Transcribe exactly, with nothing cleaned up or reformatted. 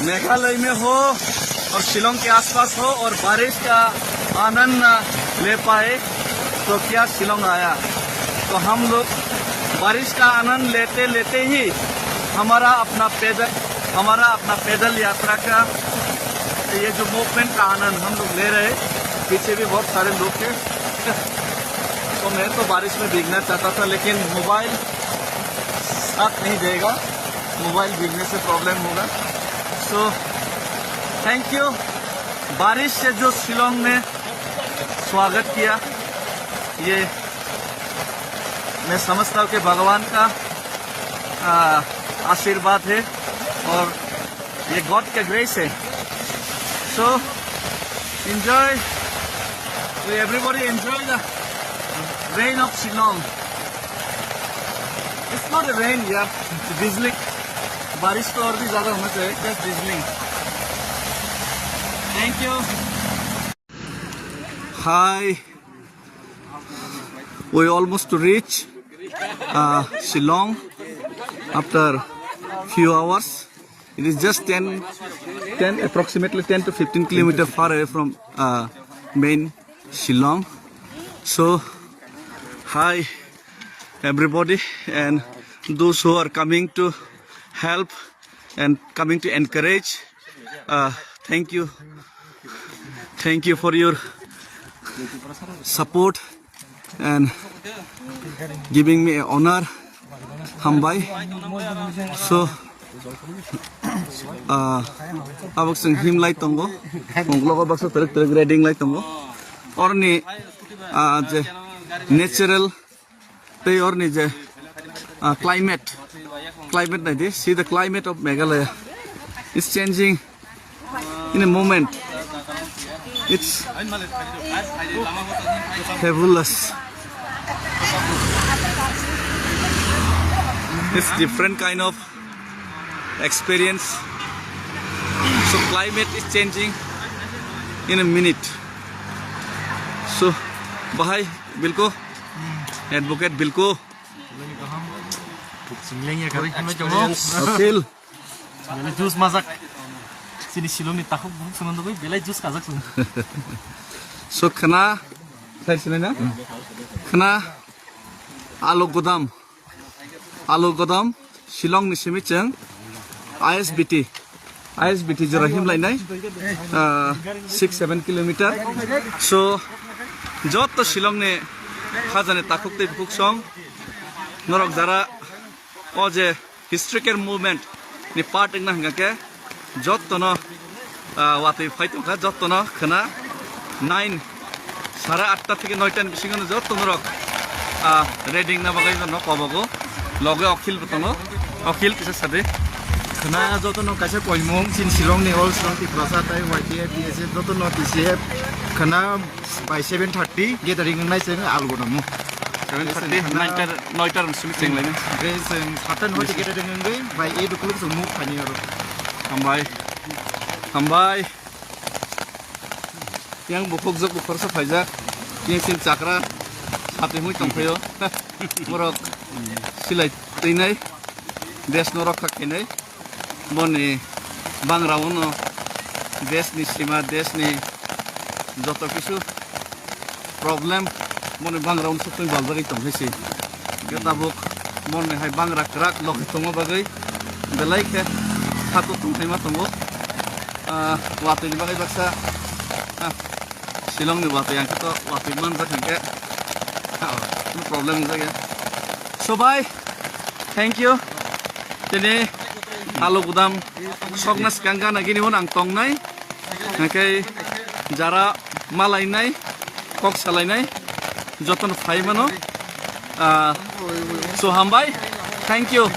मेघालय में हो और शिलोंग के आसपास हो और बारिश का आनंद ना ले पाए तो क्या शिलोंग आया? तो हम लोग बारिश का आनंद लेते लेते ही हमारा अपना पैदल हमारा अपना पैदल यात्रा का ये जो मूवमेंट का आनंद हम लोग ले रहे हैं। पीछे भी बहुत सारे लोग हैं। तो मैं तो बारिश में भीगना चाहता था, लेकिन मोबाइल साथ नहीं देगा, मोबाइल भीगने से प्रॉब्लम होगा। So thank you. बारिश से जो शिलोंग ने स्वागत किया, ये मैं समझता हूँ कि भगवान का आ, आशीर्वाद है और ये गॉड का ग्रेस है। So enjoy, we everybody enjoy the rain of Shillong. It's not a rain, यार, drizzling. बारिश तो और भी ज्यादा होना चाहिए, just drizzling. Thank you. Hi. We almost to reach uh, Shillong after few hours. It is just ten, ten, approximately ten to fifteen kilometer far away from uh, main Shillong. So, hi everybody, and those who are coming to help and coming to encourage. Uh, thank you. Thank you for your support and giving me a honor. Hambai. So, uh, abok sing him lai tongo. Unglogo baksa terek terek reading lai tongo. Orni, uh, je natural Tei orni je, ah, climate, climate naidi, see the climate of Meghalaya is changing in a moment. It's fabulous. It's different kind of experience. So climate is changing in a minute. So bahai bilko advocate bilko. Belai juice majak. Chini Shillong ni takhuk bukhuk swnam dugui belai juice kajak sung. So khna, sai sinai na? Khna alu godam. Alu godam Shillong ni simi chwng I S B T. I S B T jora himlainai, ah, six seven kilometer. So, jotto Shillong ni hajani takhuk tei bukhuk song, norok jara o je historical movement ni part wngna hingka khe, jotto no, ah, watwi phai tongkha, jotto no khwna nine Sare atta theke noita ni bisingo no jotto norok, ah, reading na bagwi no kobogo. Loge Okhil bo tongo. Okhil kisa sadi. Khna joto no kaisa koimung chin Shillong ni all Shillong Tiprasa tai Y T F, B S F joto no T C F khna by seven thirty gathering nai se algo damo. Seven thirty, noita, noita rang simi cheng lai na. Be seng satan hoite gathering ngai by eight o'clock so move khani aro. Hambai. Hambai. Yang bukhuk jok bukhor sa phaijak. Yang sin chakra. Hati hui tong phayo. Morok silai teinai. Des no rokha khenai. Boni bangra uno. Des ni sima, des ni joto kisu problem. Boni bangra uno sutui baljagwi tong hai si. Ke tabuk boni hai bangra krak lok tongma bagwi. Belai khe hatu tong hai ma tongo. Ah, watwi ni bagwi baksa. Ah, Shillong ni watwi ang khe to watwi manjak hingke. Ah, no problem wngjak ya. So bye, thank you. Tini alu gudam sokna swkang gana gini uno ang tongnai. Hingke jara malainai, kok salainai, jotono phai mano. Ah, so hambai, thank you.